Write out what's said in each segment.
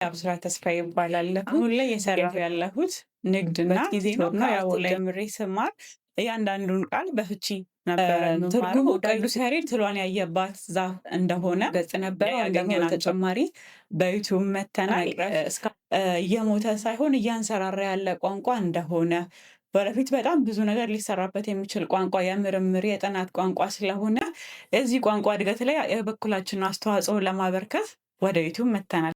አብስራ ተስፋ ይባላል። አሁን ላይ የሰራሁ ያለሁት ንግድና ጊዜ ነው። ያው ጀምሬ ስማር እያንዳንዱን ቃል በፍቺ ነበረ። ትርጉሙ ቅዱስ ያሬድ ትሏን ያየባት ዛፍ እንደሆነ ገጽ ነበረ። ያገኘናቸው ተጨማሪ በዩቲዩብ መተናል። እየሞተ ሳይሆን እያንሰራራ ያለ ቋንቋ እንደሆነ፣ ወደፊት በጣም ብዙ ነገር ሊሰራበት የሚችል ቋንቋ፣ የምርምር የጥናት ቋንቋ ስለሆነ የዚህ ቋንቋ እድገት ላይ የበኩላችንን አስተዋጽኦ ለማበርከት ወደ ዩቲዩብ መተናል።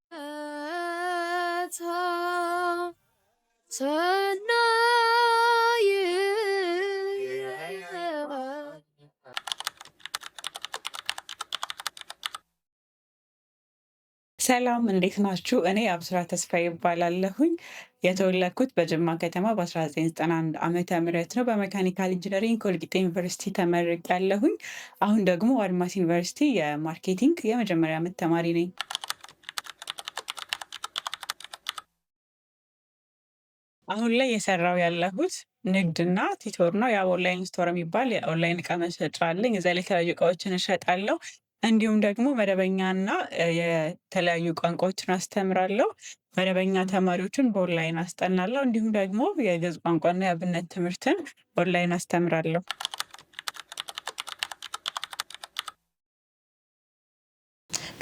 ሰላም፣ እንዴት ናችሁ? እኔ አብስራ ተስፋዬ እባላለሁኝ። የተወለድኩት በጅማ ከተማ በ1991 ዓመተ ምህረት ነው። በ mechanical engineering ከወልቂጤ ዩኒቨርሲቲ ተመርቄያለሁኝ። አሁን ደግሞ አድማስ ዩኒቨርሲቲ የ marketing የመጀመሪያ ዓመት ተማሪ ነኝ። አሁን ላይ እየሰራሁ ያለሁት ንግድና tutor ነው። ያው online store የሚባል የኦንላይን እቃ መሸጫ አለኝ። እዛ ላይ የተለያዩ እቃዎችን እሸጣለሁ። እንዲሁም ደግሞ መደበኛና የተለያዩ ቋንቋዎችን አስተምራለሁ። መደበኛ ተማሪዎችን በኦንላይን አስጠናለሁ። እንዲሁም ደግሞ የግዕዝ ቋንቋና የአብነት ትምህርትን ኦንላይን አስተምራለሁ።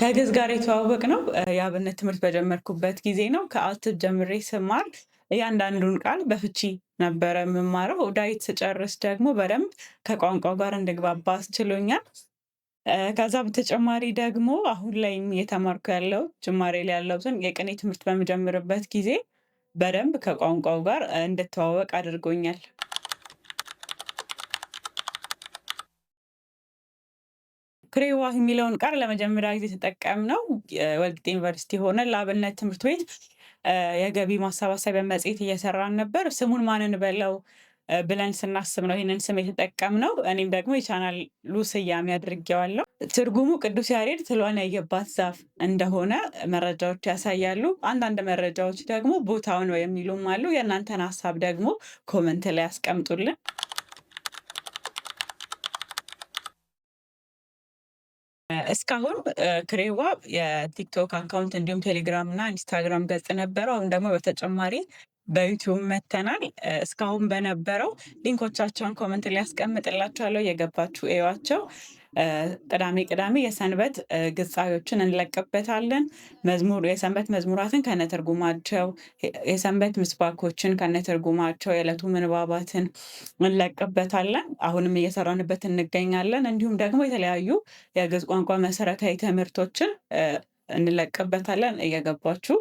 ከግዕዝ ጋር የተዋወቅነው የአብነት ትምህርት በጀመርኩበት ጊዜ ነው። ከአልትብ ጀምሬ ስማር እያንዳንዱን ቃል በፍቺ ነበረ የምማረው። ዳዊት ስጨርስ ደግሞ በደንብ ከቋንቋው ጋር እንድግባባ አስችሎኛል። ከዛ በተጨማሪ ደግሞ አሁን ላይ እየተማርኩ ያለው ጅማሬ ላይ ያለሁትን የቅኔ ትምህርት በምጀምርበት ጊዜ በደንብ ከቋንቋው ጋር እንድተዋወቅ አድርጎኛል። ክሬዋ የሚለውን ቃል ለመጀመሪያ ጊዜ የተጠቀምነው ወልቂጤ ዩኒቨርሲቲ ሆነ ለአብነት ትምህርት ቤት የገቢ ማሰባሰቢያ መጽሔት እየሰራን ነበር። ስሙን ማን እንበለው ብለን ስናስብ ነው ይህንን ስም የተጠቀምነው። እኔም ደግሞ የቻናሉ ስያሜ አድርጌዋለሁ። ትርጉሙ ቅዱስ ያሬድ ትሏን ያየባት ዛፍ እንደሆነ መረጃዎች ያሳያሉ። አንዳንድ መረጃዎች ደግሞ ቦታው ነው የሚሉም አሉ። የእናንተን ሀሳብ ደግሞ comment ላይ ያስቀምጡልን። እስካሁን ክሬዋ የቲክቶክ account እንዲሁም ቴሌግራም እና ኢንስታግራም ገጽ ነበረው። አሁን ደግሞ በተጨማሪ በዩቲዩብ መተናል። እስካሁን በነበረው link ኦቻቸውን comment ላይ ያስቀምጥላችኋለሁ፣ እየገባችሁ እዩዋቸው። ቅዳሜ ቅዳሜ የሰንበት ግጻዌዎችን እንለቅበታለን። መዝሙር የሰንበት መዝሙራትን ከነትርጉማቸው፣ የሰንበት ምስባኮችን ከነትርጉማቸው፣ የዕለቱ ምንባባትን እንለቅበታለን። አሁንም እየሰራንበት እንገኛለን። እንዲሁም ደግሞ የተለያዩ የግዕዝ ቋንቋ መሰረታዊ ትምህርቶችን እንለቅበታለን። እየገባችሁ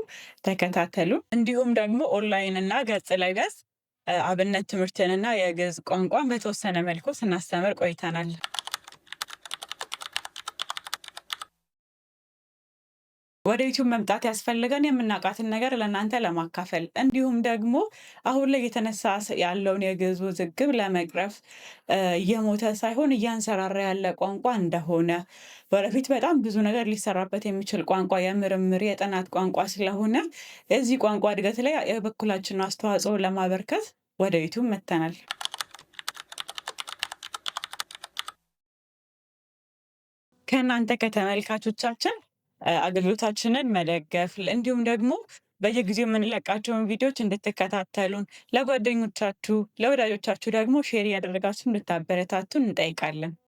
ተከታተሉ። እንዲሁም ደግሞ ኦንላይን እና ገጽ ለገጽ አብነት ትምህርትንና የግዕዝ ቋንቋን በተወሰነ መልኩ ስናስተምር ቆይተናል። ወደ ዩቲዩብ መምጣት ያስፈልገን የምናውቃትን ነገር ለእናንተ ለማካፈል፣ እንዲሁም ደግሞ አሁን ላይ የተነሳ ያለውን የግዕዝ ውዝግብ ለመቅረፍ፣ እየሞተ ሳይሆን እያንሰራራ ያለ ቋንቋ እንደሆነ፣ ወደፊት በጣም ብዙ ነገር ሊሰራበት የሚችል ቋንቋ፣ የምርምር የጥናት ቋንቋ ስለሆነ የዚህ ቋንቋ እድገት ላይ የበኩላችንን አስተዋጽኦ ለማበርከት ወደ ዩቲዩብ መጥተናል። ከእናንተ ከተመልካቾቻችን አገልግሎታችንን መደገፍ፣ እንዲሁም ደግሞ በየጊዜው የምንለቃቸውን ቪዲዮዎች እንድትከታተሉን፣ ለጓደኞቻችሁ ለወዳጆቻችሁ ደግሞ share እያደረጋችሁ እንድታበረታቱን እንጠይቃለን።